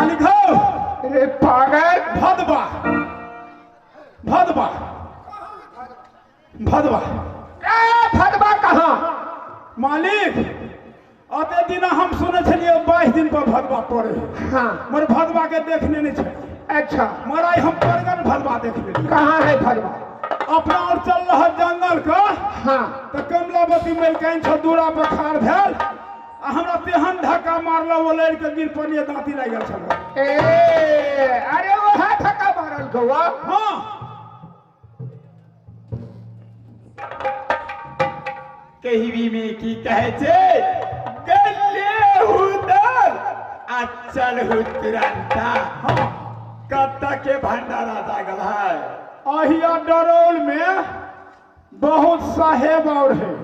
मालिक हो। रे पागल। भदवा भदवा भदवा। ए भदवा कहाँ? मालिक अते दिन हम सुने छलिए 22 दिन पर भदवा पड़े। हाँ। मगर भदवा के देखने नहीं छलिए। अच्छा। मगर आई हम परगन भदवा देख लेलिए। कहाँ है भदवा? अपना और चल रहा जंगल का। हाँ। तो कमलावती मलकाइन छ दूरा पर खाड़ भेल आ हमरा तेहन धक्का मारल वो लड़ के गिर पड़िए दांती लागि गेल छल। ए अरे वो धक्का मारल गौआ। हाँ। कहिबी में की कहे छे गले हुदर आ चल तुरंता। हाँ। कत के भंडारा जागल है? अहिया डरौल में बहुत साहेब और है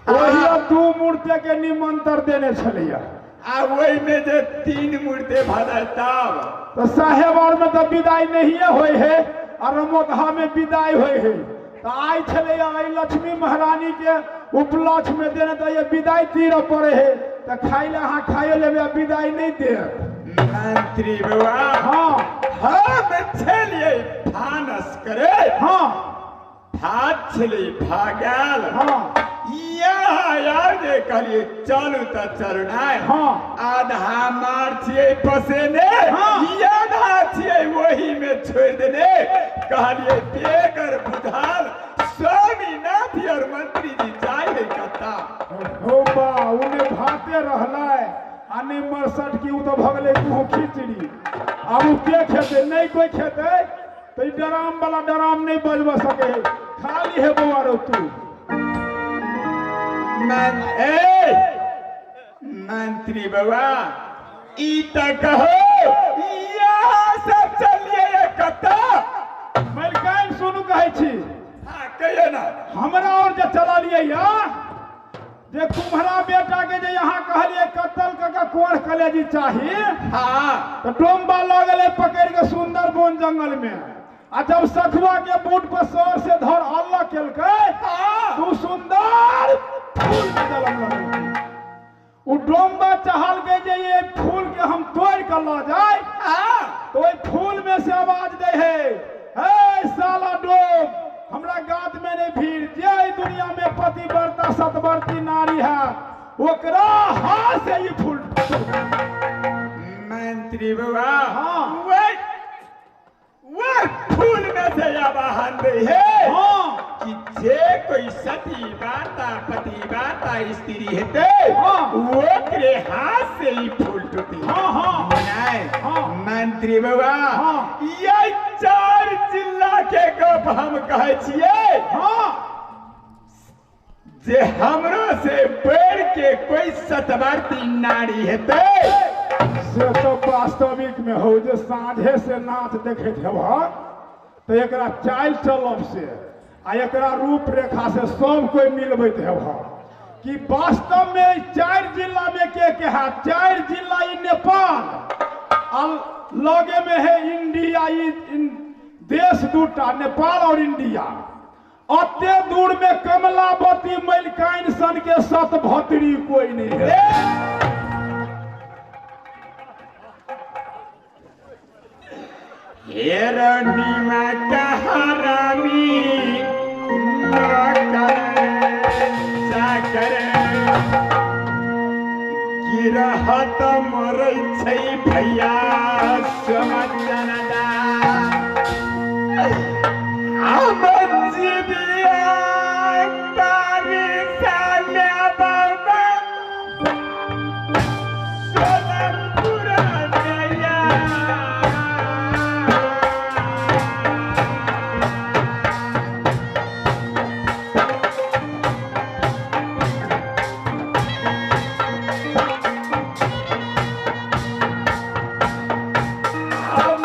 ओहिया 2 मूर्ति के निमंत्रण देने छलिया आ ओहि में जे 3 मूर्ति भदल तब तो साहेब और में तो विदाई नहीं होय है और रमोदहा में विदाई होय है। तो आई छले आई लक्ष्मी महारानी के उपलक्ष्य में देने तो ये विदाई तीर पड़े है तो खाई ले अहाँ खाइयो लेबे विदाई नहीं दे। मंत्री बउआ। हाँ। हम छलिए भानस करे। हाँ। भात छली भागल। हाँ। यहाँ यार जे कहलिए चलू तो चलू नहीं। हाँ। आधा मार छिए पसेने। हाँ। आधा छिए वही में छोड़ देने। कहलिए बेगर बुझाल स्वामीनाथ और मंत्री जी जाय है कत्ता। हो बा उने भाते रहलै आ नहीं मरसठ की उ तो भगले तू खिचड़ी। अब उ के खेते नहीं कोई खेते तो डराम वाला डराम नहीं बजब सके है खाली है बउआ रो तू। मंत्री बउआ ई त कहो यहाँ सब चलिए कत्ता। मलकाइन सुनू कहै छी। हाँ कहियो ना। हमरा और जे चललिए या जे कुम्हरा बेटा के जे यहाँ कहलिए कत्तल के कोढ़ कलेजी चाही। हाँ। तो डोम्बा लऽ गेलै पकड़ के सुंदर वन जंगल में आ जब सखुआ के बूट पर सर से धर अल्लाह केलकै। हाँ। तू सुंदर फूल में जलम लगल। उ डोम्बा चाहल के जे ये फूल के हम तोड़ के लऽ जाय। हाँ। तो ओहि फूल में से आवाज दे है हे साला डोम हमरा गात में नहीं भीड़ जे दुनिया में पतिव्रता सतवर्ती नारी है ओकरा हाथ से ये फूल। मंत्री बउआ। हाँ। वह फूल में से आवाहन दे है। हाँ। कि जे कोई सती बाता पतिव्रता स्त्री हेते। हाँ। ओकरे हाथ से ही फूल टूटी। हाँ हाँ। नहीं। हाँ। मंत्री बउआ। हाँ। ये 4 जिला के गप हम कहै छियै। हाँ। जे हमरो से बढ़ के कोई सतवर्ती नारी हेते से तो वास्तविक में हो जे साँझे से नाच देखैत हेबह तो एकरा चालि चलब से आ एकरा रूपरेखा से सब कोई मिलबैत हेबह कि वास्तव में 4 जिला में के है 4 जिला ई नेपाल आ लगे में है इंडिया ई देश दूटा नेपाल और इंडिया। अते दूर में कमलावती मलकाइन सन के सतभत्री कोई नहीं है। हेरनीमा कहारामी चाकर गिरहत मरै छै भैया समचनदा हम जीविया तारी साम्या बाबा सोनपुर नैया। हम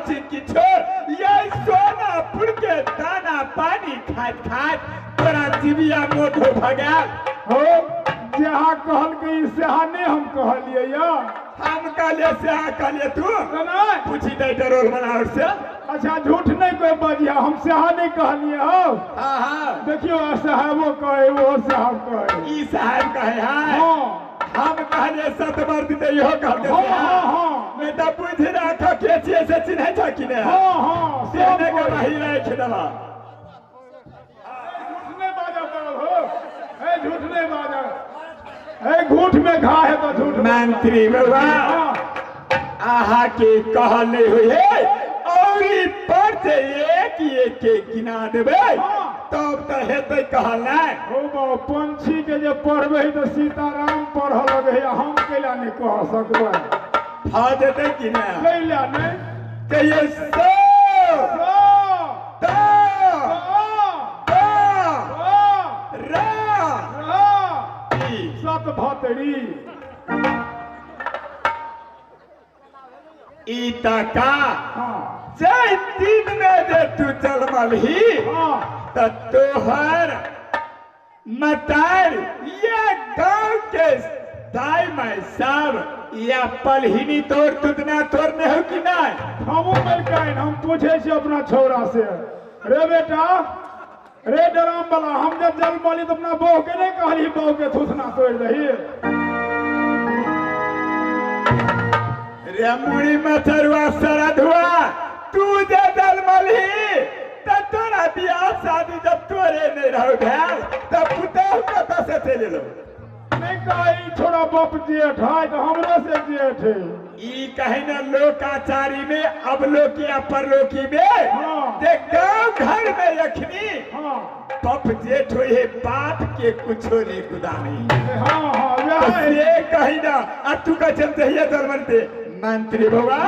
छी किछो ये सोनापुर के दाना पानी खाइत खाइत तोरा जिबिया मोटो भगाल हो जहाँ कहलकै सेहा नहि हम कहलियै या हम कहलियै सेहा कहलियै तू नहि पूछी दे डरोल बनावर से। अच्छा झूठ नहीं कोई बजिया हम सेहा नहीं कहलियै हो। हाँ हाँ देखियो साहेबो कहे वो साहब कहे ई साहब कहे है। हाँ हम कहलियै सत बार दीते इहो कहलकै। हाँ हाँ हाँ नहीं तो बुझि राख के छियै से चिन्है छ कि नहि। हाँ हाँ से नहि गवाही राखि देबा। झूठ नहीं बाजब हो ए झूठ नहीं बाजब ए घूठ में घा है तो झूठ। मंत्री बाबा आहा के कहल नहीं हुई है और पर से एक एक के गिना देबै तब तो हेतै कहल नहीं। हो बाबा पंछी के जे पढ़बै तो सीताराम पढ़ लगे हम कैला नहीं कह सकबै भ जेतै कि नहि कैला नहीं कहियो सौ द र सत भतरी ई तका जय दिन में जे तू जन्मलही त तोहर मतार ये गांव के दाई माई सब या पलहिनी तोर तुतना तोर नहीं हो कि नहीं। हमू मलकाइन हम पूछे छी अपना छौरा से रे बेटा रे डराम वाला हम जब जन्मली तो अपना बहू के नहीं कहली बहू के थुथना तोड़ दही। रे मुड़ी मथरुआ सरधुआ तू जे जन्मलही त तोरा बियाह शादी जब तोरे नहीं रहो भेल त पुतहु कतऽ से चलि एलौ। नहीं कही छोड़ा बाप जेठ है तो हमरो से जेठ है। ई कहे न लोकाचारी में अवलोकी या परलोकी में जे गाँव घर में रखनी पप जेठ हो हे बाप के कुछो नहीं गुदानी। हाँ हाँ ये कही ना आ तू का चलते ही जन्मते मंत्री बाबा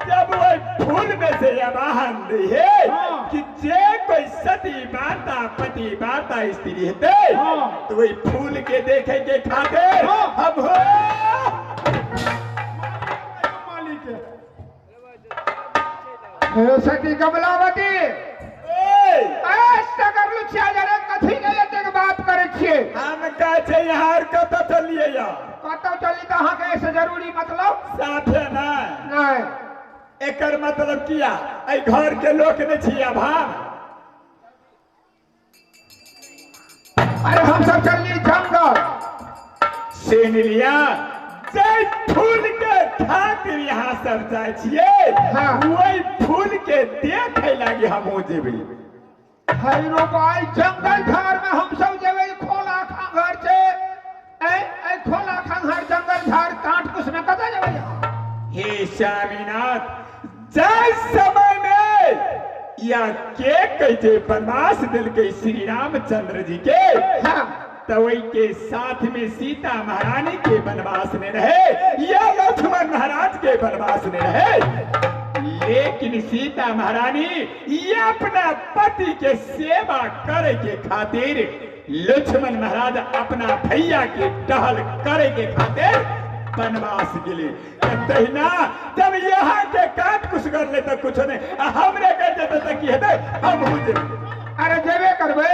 जब वही फूल में से आवाहन दी है कि जे कोई सती माता पति माता स्त्री हेतै तो वही फूल के देखे के खातिर हम हो मालिक हे सती कमलावती ए सगर लुछिया जरे कथी के एतेक बात करै छियै। हम कहै छै यहाँ कतऽ चलियै या कतऽ चली तऽ अहाँके एहिसँ जरूरी मतलब साफे नहि नहि एकर मतलब किया एहि घर के लोक नहीं छियै अभाव। अरे हम सब चलली जंगल सुन लिया जय फूल के खातिर यहाँ सब जाइ छियै वही फूल के देखे लागी हमहूँ जेबै। हैरो भाई जंगल झाड़ में हम सब जेबै खोला खांघर छै ए ए खोला खांघर जंगल झाड़ काट कुछ में कतऽ जेबै। हे स्वामीनाथ जय समय में या के कहते वनवास दिलके श्री रामचंद्र जी के तो वही के साथ में सीता महारानी के वनवास में रहे या लक्ष्मण महाराज के वनवास में रहे लेकिन सीता महारानी ये अपना पति के सेवा करे के खातिर लक्ष्मण महाराज अपना भैया के टहल करे के खातिर वनवास गेले। तहिना जब यहाँ के काट कुछ कर ले तो कुछ नहीं हमरे कर देते तो की हेतै हम हो जेबै। अरे जेबे करबै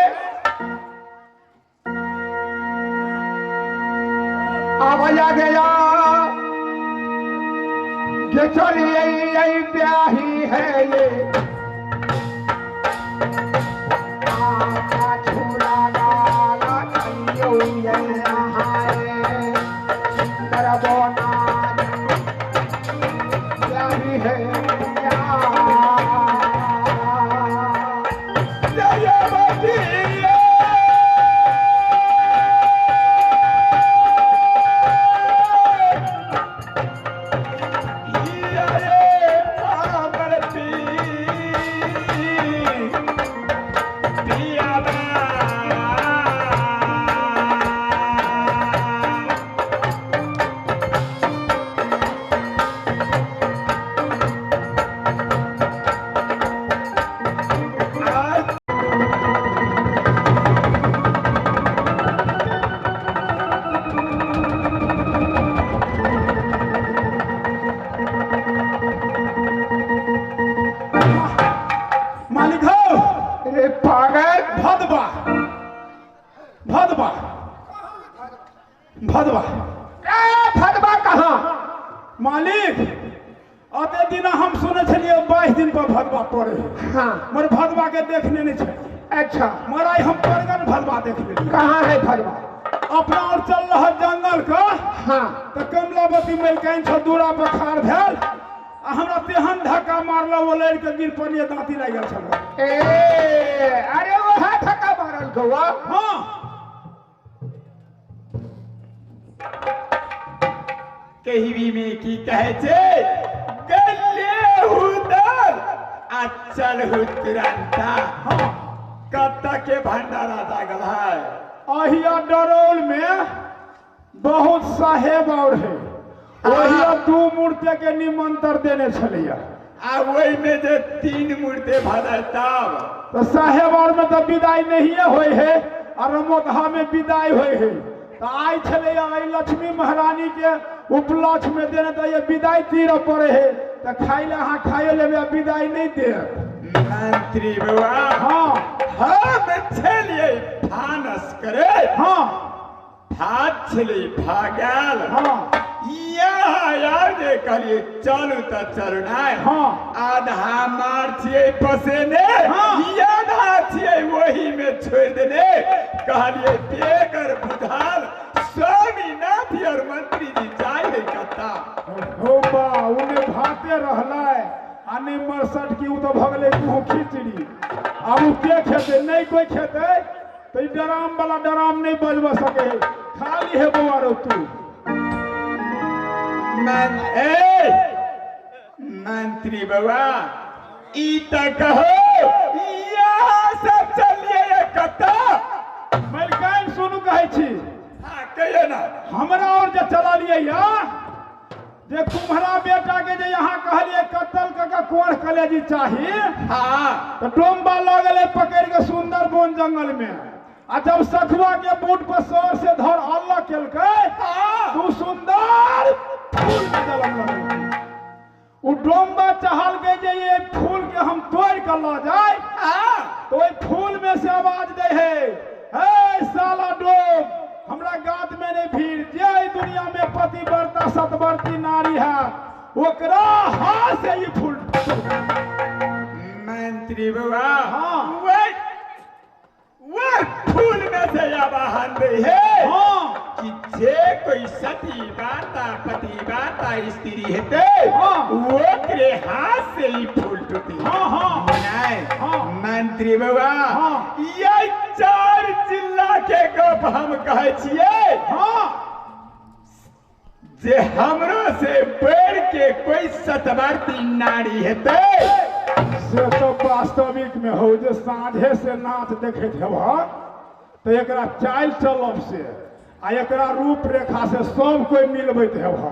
आबया गया के चलिए ब्याही है ये आका छुरा लाला चलियो ये हाय सुंदर बोना ब्याही है वास्तविक अते दिन हम सुनै छलियै 22 दिन पर भदवा पड़े है। हाँ। मगर भदवा के देखने नहीं छलियै। अच्छा। मगर आइ हम परगन भदवा देख लेलियै। कहाँ है भदवा? अपना और चल रहा जंगल का। हाँ। तो कमलावती मलकाइन छौ दूरा पर खाड़ भेल आ हमरा तेहन धक्का मारल ओ लड़ि के गिर पड़लियै, दाँती लागि गेल छल। ए अरे वो धक्का मारल गौआ। हाँ। कहबी में की कहे छे, गले हुदर आ चलहु तुरंता। हाँ। कत के भंडारा जागल है? अहिया डरौल में बहुत साहेब और है, ओहिया 2 मूर्ति के निमंत्रण देने छलिया आ ओहि में जे 3 मूर्ति भदल तब तो साहेब और में तो विदाई नहीं होय है आ रमोदहा में विदाई होय है। तो आई छलैया आई लक्ष्मी महारानी के उपलक्ष्य में देने तो ये विदाई तीर पड़े है, तो खाइ ले अहाँ खाइयो लेबै आ विदाई नहीं देत। मंत्री बउआ। हाँ। हम छलियै भानस करे। हाँ। भात छलै भागल। हाँ। यहाँ यार जे कहलियै चलू तऽ चलू नहि। हाँ। आधा मार छियै पसेने। हाँ। आधा छियै ओही में छोड़ि देने। कहलियै बेगर बुझल स्वामीनाथ और मंत्री जी जाइ है कत्ता। हो बा उने भाते रहलै आ नहि मरसठ की उ तो भऽ गेलै कुहू खिचड़ी। आब उ के खेतै? नहीं कोई खेतै तो ई डराम वाला डराम नहीं बजबऽ सकै है। खाली है बौआ रो तू। मंत्री बउआ ई तऽ कहो यहाँ सब चलिए कत्ता। मलकाइन सुनू कहै छी। हाँ कहियो ना। हमरा और जे चललियै या जे कुम्हरा बेटा के जे यहाँ कहलियै कत्तल कऽ कोढ़ कलेजी चाही। हाँ। तो डोम्बा लऽ गेलै पकड़ि के सुंदर वन जंगल में आ जब सखुआ के बूट पर सर से धर अल्लाह केलकै। हाँ। तू सुंदर फूल में जलम लगल। उ डोम्बा चाहलकै जे ये फूल के हम तोड़ के लऽ जाय। हाँ। तो ओहि फूल में से आवाज दै है, हे साला डोम हमरा गात में नहीं भीड़, जे एहि दुनिया में पतिव्रता सतवर्ती नारी है ओकरा हाथ से ई फूल। मंत्री बउआ। हाँ। वह फूल में से आवाहन दै है। हाँ। कि जे कोई सती माता पतिव्रता स्त्री हेतै। हाँ। ओकरे हाथ से ई फूल टूटी। हाँ हाँ। नहीं। हाँ। मंत्री बउआ। हाँ। ये 4 जिला के गप हम कहै छियै। हाँ। जे हमरो से बढ़ के कोई सतवर्ती नारी हेतै। से तो वास्तविक में हो जे साँझे से नाच देखैत हेबह तो एकरा चालि चलब से आ एकरा रूपरेखा से सब कोई मिलबैत हेबह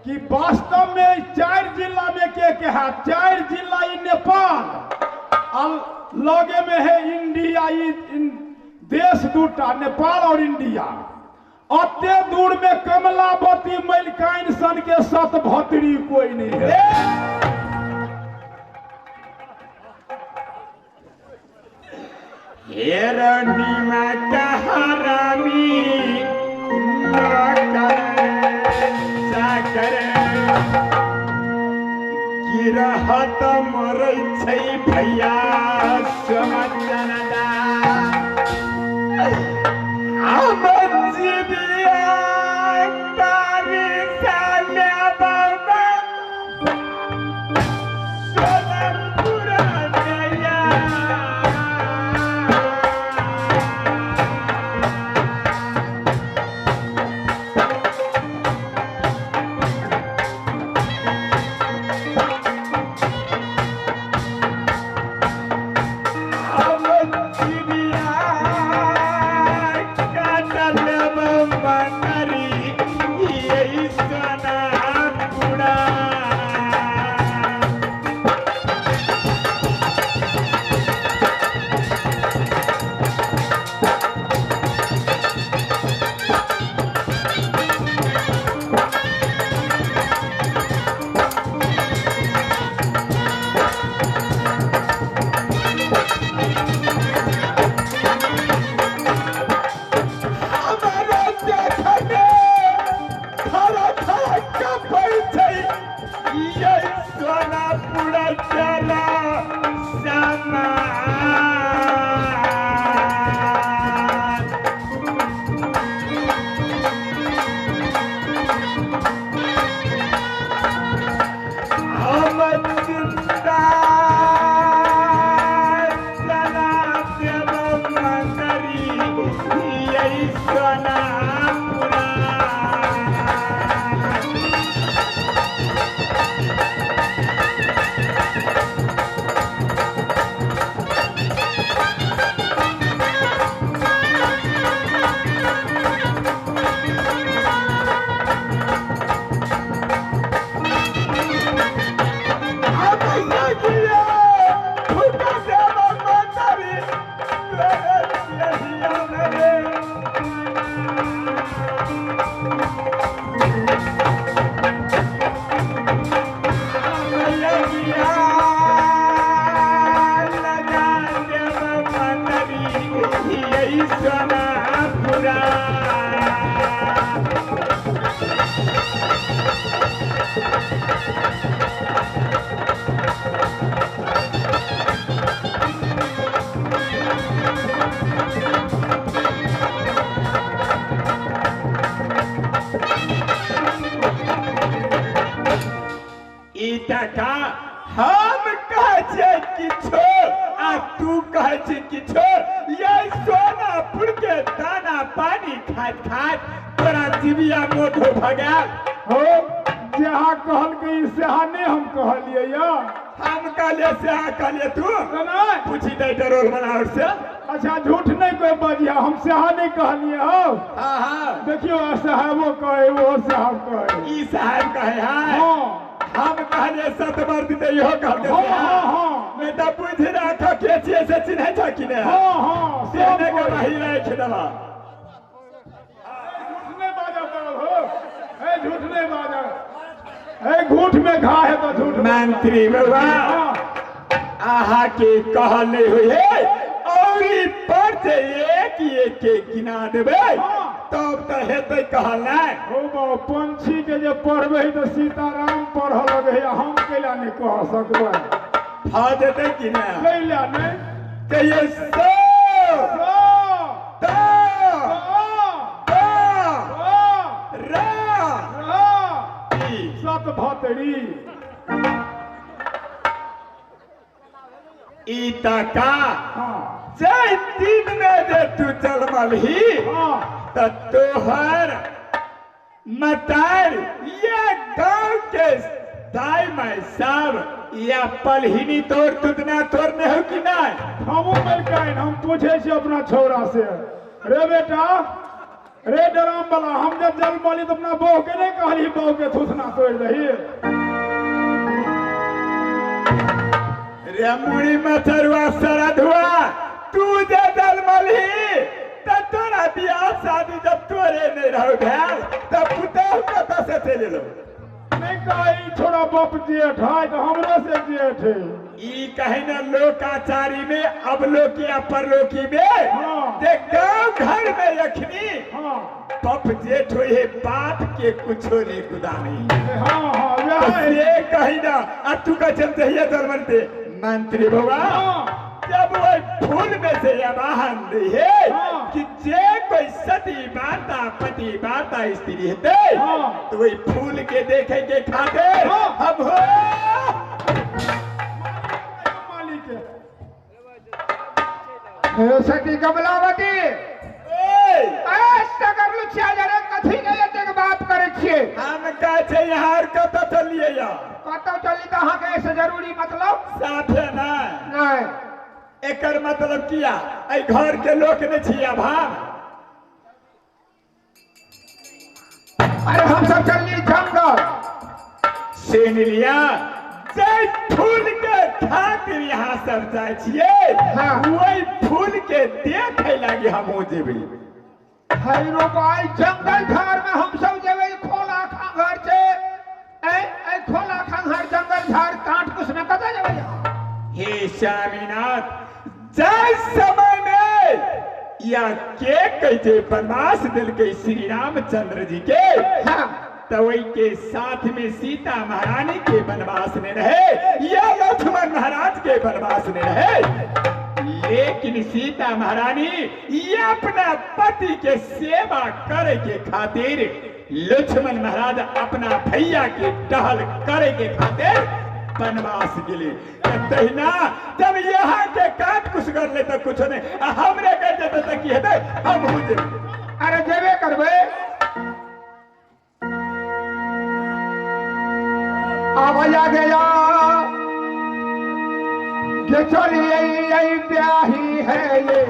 कि वास्तव में 4 जिला में के है? 4 जिला ई नेपाल आ लगे में है इंडिया, ई देश दूटा नेपाल और इंडिया। अते दूर में कमलावती मलकाइन सन के सतभत्री कोई नहीं है। हेरनीमा कहारामी गिरहत मरै छै भैया सोमचनदा। हम जिबिया तारी साल्या बाबा सोनपुर नैया। हम जिबिया काटा ये सोनापुर चला सामान। हम चिंता चला देव मंदरी ये सोनापुरा। हम कहै छियै किछो आ तू कहै छी किछो। ये सोनापुर के दाना पानी खाइत खाइत तोरा जिबिया मोटो भऽ गेल। हो जहाँ कहलकै सेहा नहि हम कहलियै या। हम कहलियै सेहा कहलियै तू पूछी दे डरोल बनावर से। अच्छा झूठ नहीं कोई बजिया, हम सेहा नहीं कहलियै हो। हाँ हाँ देखियो साहेबो कहे वो साहब कहे ई साहब कहे है। हाँ हम कहलियै सत मर्द तऽ इहो कहलकै। हाँ हाँ नहि तऽ बुझि राख के छियै से चिन्है छ कि नहि। हाँ हाँ से नहि गवाही राखि देबह। झूठ नहीं बाजब हो, झूठ नहीं बाजब, घूठ में घा है तो झूठ। मंत्री बाबा अहाँ के कहल नहीं होइ है और पर जे एक एक के गिना देबै तब तऽ हेतै कहल नहि। हो बाबा पंछी के जे पढ़बै तऽ सीताराम पढ़ऽ लगै, हम कैला नहि कह सकबै? भऽ जेतै कि नहि? कैला नहि? कहियै सौ त र सत भतरी। ई टका जे दिन में जे तू जन्मलही त तोहर मतार ये गांव के दाई माई सब या पलहिनी तोर तुतना तोर नहीं हो कि नहीं? हमू मलकाइन हम पूछे छी अपना छौरा से, रे बेटा रे डराम वाला, हम जब जन्मली तो अपना बहू के नहीं कहली बहू के थुथना तोड़ दही? रे मुड़ी मथरुआ सरधुआ तू जे जन्मलही त तोरा बियाह शादी जब तोरे नहीं रहो भेल त पुतहु कतऽ से चलि एलौ? नहीं कही छोड़ा बाप जेठ है तो हमरो से जेठ है। ई कहे न लोकाचारी में अवलोकी या परलोकी में जे गाँव घर में रखनी बाप जेठ हो है बाप के कुछो नहीं गुदानी। हाँ ये कही ना आ तू का चलते ही जन्मते मंत्री बाबा जब वह फूल में से आवाहन दी है कि जे कोई सती माता पति माता स्त्री हेतै तो वही फूल के देखे के खातिर हम हो मालिक। हे सती कमलावती सगर लुचिया जरे कथी के एतेक बात करै छियै? हम कहै छै यहाँ कतऽ चलियै या कतऽ चली तऽ अहाँके एहिसँ जरूरी मतलब साफे नहि नहि। एकर मतलब किया एहि घर के लोक नहीं छियै भाव? अरे हम सब चलली जंगल सुन लिया जे फूल के खातिर यहाँ सब जाइ छियै वही फूल के देखे लागी हमहूँ जेबै। हैरो भाई जंगल झाड़ में हम सब जेबै, खोला खांघर छै ए खोला खांघर जंगल झाड़ काट कुछ में कतऽ जेबै? हे स्वामीनाथ जय समय में या के कहै छै वनवास देलकै श्री रामचंद्र जी के हाँ। तो वही के साथ में सीता महारानी के वनवास में रहे या लक्ष्मण महाराज के वनवास में रहे, लेकिन सीता महारानी ये अपना पति के सेवा करे के खातिर, लक्ष्मण महाराज अपना भैया के टहल करे के खातिर वनवास गेले। तहिना जब यहाँ के काट कुछ कर ले तो कुछ नहीं, हमरे कर देते तो की हेतै, हम हो जेबै। अरे जेबे करबै। आबैया गया के चलिए ब्याही है ये।